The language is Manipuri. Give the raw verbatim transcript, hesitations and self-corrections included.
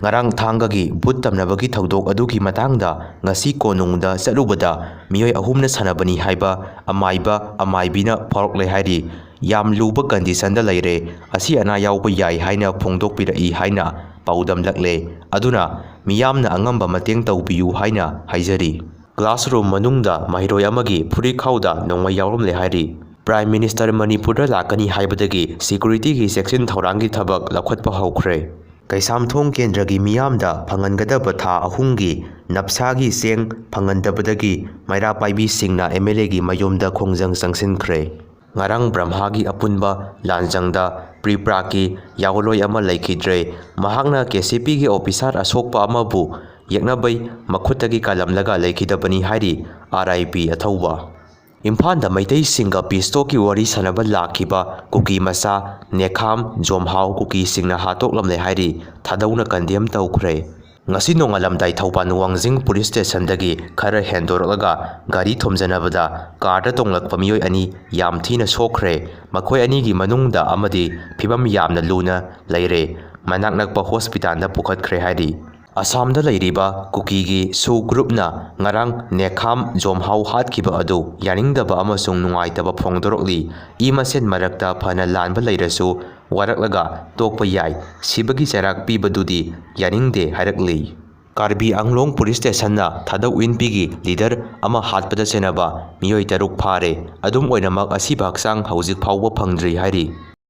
ꯉꯔꯥꯡ ꯊꯥꯡꯒꯒꯤ ꯚꯨꯠ ꯇꯝꯅꯕꯒꯤ ꯊꯧꯗꯣꯛ ꯑꯗꯨꯒꯤ ꯃꯇꯥꯡꯗ ꯉꯁꯤ ꯀꯣꯅꯨꯡꯗ ꯆꯠꯂꯨꯕꯗ ꯃꯤꯑꯣꯏ ꯑꯍꯨꯝꯅ ꯁꯥꯟꯅꯕꯅꯤ ꯍꯥꯏꯕ ꯑꯃꯥꯏꯕ ꯑꯃꯥꯏꯕꯤꯅ ꯐꯥꯎꯔꯛꯂꯦ ꯍꯥꯏꯔꯤ꯫ "ꯌꯥꯝ ꯂꯨꯕ ꯀꯟꯗꯤꯁꯟꯗ ꯂꯩꯔꯦ, ꯑꯁꯤ ꯑꯅꯥ ꯌꯥꯎꯕ ꯌꯥꯏ ꯍꯥꯏꯅ ꯐꯣꯡꯗꯣꯛꯄꯤꯔꯛꯏ" ꯍꯥꯏꯅ ꯄꯥꯎꯗꯝꯂꯛꯂꯦ꯫ ꯑꯗꯨꯅ ꯃꯤꯌꯥꯝꯅ ꯑꯉꯝꯕ ꯃꯇꯦꯡ ꯇꯧꯕꯤꯌꯨ ꯍꯥꯏꯅ ꯍꯥꯏꯖꯔꯤ꯫ ꯀ꯭ꯂꯥꯁꯔꯨꯝ ꯃꯅꯨꯡꯗ ꯃꯍꯩꯔꯣꯏ ꯑꯃꯒꯤ ꯐꯨꯔꯤꯠꯈꯥꯎꯗ ꯅꯣꯡꯃꯩ ꯌꯥꯎꯔꯝꯂꯦ ꯍꯥꯏꯔꯤ꯫ ꯄ꯭ꯔꯥꯏꯝ ꯃꯤꯅꯤꯁꯇꯔ ꯃꯅꯤꯄꯨꯔꯗ ꯂꯥꯛꯀꯅꯤ ꯍꯥꯏꯕꯗꯒꯤ ꯁꯦꯀ꯭ꯌꯨꯔꯤꯇꯤꯒꯤ ꯆꯦꯛꯁꯤꯟ ꯊꯧꯔꯥꯡꯒꯤ ꯊꯕꯛ ꯂꯧꯈꯠꯄ ꯍꯧꯈ꯭ꯔꯦ꯫ ꯀꯩꯁꯥꯝꯊꯣꯡ ꯀꯦꯟꯗ꯭ꯔꯒꯤ ꯃꯤꯌꯥꯝꯗ ꯐꯪꯍꯟꯒꯗꯕ ꯊꯥ ꯑꯍꯨꯝꯒꯤ ꯅꯞꯁꯥꯒꯤ ꯆꯦꯡ ꯐꯪꯍꯟꯗꯕꯗꯒꯤ ꯃꯩꯔꯥ ꯄꯥꯏꯕꯤꯁꯤꯡꯅ ꯑꯦꯝ ꯑꯦꯜ ꯑꯦꯒꯤ ꯃꯌꯨꯝꯗ ꯈꯣꯡꯖꯪ ꯆꯪꯁꯤꯟꯈ꯭ꯔꯦ꯫ ꯉꯔꯥꯡ ꯕ꯭ꯔꯝꯍꯥꯒꯤ ꯑꯄꯨꯟꯕ ꯂꯥꯟꯖꯪꯗ ꯄ꯭ꯔꯤ ꯄ꯭ꯔꯥꯛꯀꯤ ꯌꯥꯑꯣꯟꯂꯣꯏ ꯑꯃ ꯂꯩꯈꯤꯗ꯭ꯔꯦ꯫ ꯃꯍꯥꯛꯅ ꯀꯦ ꯁꯤ ꯄꯤꯒꯤ ꯑꯣꯐꯤꯁꯥꯔ ꯑꯁꯣꯛꯄ ꯑꯃꯕꯨ ꯌꯦꯛꯅꯕꯩ ꯃꯈꯨꯠꯇꯒꯤ ꯀꯥꯜꯂꯝꯂꯒ ꯂꯩꯈꯤꯗꯕꯅꯤ ꯍꯥꯏꯔꯤ ꯑꯥꯔ ꯑꯥꯏ ꯄꯤ ꯑꯊꯧꯕ꯫ ꯏꯝꯐꯥꯜꯗ ꯃꯩꯇꯩꯁꯤꯡꯒ ꯄꯤꯁ ꯇꯣꯛꯀꯤ ꯋꯥꯔꯤ ꯁꯥꯟꯅꯕ ꯂꯥꯛꯈꯤꯕ ꯀꯨꯀꯤ ꯃꯆꯥ ꯅꯦꯈꯥꯝ ꯖꯣꯝꯍꯥꯎ ꯀꯨꯀꯤꯁꯤꯡꯅ ꯍꯥꯠꯇꯣꯛꯂꯝꯂꯦ ꯍꯥꯏꯔꯤ꯫ ꯊꯥꯗꯧꯅ ꯀꯟꯗꯦꯝ ꯇꯧꯈ꯭ꯔꯦ꯫ ꯉꯁꯤ ꯅꯣꯡꯉꯥꯜꯂꯝꯗꯥꯏ ꯊꯧꯕꯥꯜ ꯋꯥꯡꯖꯤꯡ ꯄꯨꯂꯤꯁ ꯁ꯭ꯇꯦꯁꯟꯗꯒꯤ ꯈꯔ ꯍꯦꯟꯗꯣꯔꯛꯂꯒ ꯒꯥꯔꯤ ꯊꯣꯝꯖꯅꯕꯗ ꯀꯥꯔꯗ ꯇꯣꯡꯂꯛꯄ ꯃꯤꯑꯣꯏ ꯑꯅꯤ ꯌꯥꯝ ꯊꯤꯅ ꯁꯣꯛꯈ꯭ꯔꯦ꯫ ꯃꯈꯣꯏ ꯑꯅꯤꯒꯤ ꯃꯅꯨꯡꯗ ꯑꯃꯗꯤ ꯐꯤꯕꯝ ꯌꯥꯝꯅ ꯂꯨꯅ ꯂꯩꯔꯦ꯫ ꯃꯅꯥꯛ ꯅꯛꯄ ꯍꯣꯁꯄꯤꯇꯥꯜꯗ ꯄꯨꯈꯠꯈ꯭ꯔꯦ ꯍꯥꯏꯔꯤ꯫ ꯑꯁꯥꯝꯗ ꯂꯩꯔꯤꯕ ꯀꯨꯀꯤꯒꯤ ꯁꯨ ꯒ꯭ꯔꯨꯞꯅ ꯉꯔꯥꯡ ꯅꯦꯈꯥꯝ ꯖꯣꯝꯍꯥꯎ ꯍꯥꯠꯈꯤꯕ ꯑꯗꯨ ꯌꯥꯅꯤꯡꯗꯕ ꯑꯃꯁꯨꯡ ꯅꯨꯡꯉꯥꯏꯇꯕ ꯐꯣꯡꯗꯣꯔꯛꯂꯤ꯫ ꯏ ꯃꯁꯦꯟ ꯃꯔꯛꯇ ꯐꯅ ꯂꯥꯟꯕ ꯂꯩꯔꯁꯨ ꯋꯥꯔꯛꯂꯒ ꯇꯣꯛꯄ ꯌꯥꯏ꯫ ꯁꯤꯕꯒꯤ ꯆꯩꯔꯥꯛ ꯄꯤꯕꯗꯨꯗꯤ ꯌꯥꯅꯤꯡꯗꯦ ꯍꯥꯏꯔꯛꯂꯤ꯫ ꯀꯥꯔꯕꯤ ꯑꯪꯂꯣꯡ ꯄꯨꯂꯤꯁ ꯁ꯭ꯇꯦꯁꯟꯅ ꯊꯥꯗꯧ ꯏꯟꯄꯤꯒꯤ ꯂꯤꯗꯔ ꯑꯃ ꯍꯥꯠꯄꯗ ꯆꯦꯟꯅꯕ ꯃꯤꯑꯣꯏ ꯇꯔꯨꯛ ꯐꯥꯔꯦ꯫ ꯑꯗꯨꯝ ꯑꯣꯏꯅꯃꯛ ꯑꯁꯤꯕ ꯍꯛꯆꯥꯡ ꯍꯧꯖꯤꯛ ꯐꯥꯎꯕ ꯐꯪꯗ꯭ꯔꯤ ꯍꯥꯏꯔꯤ꯫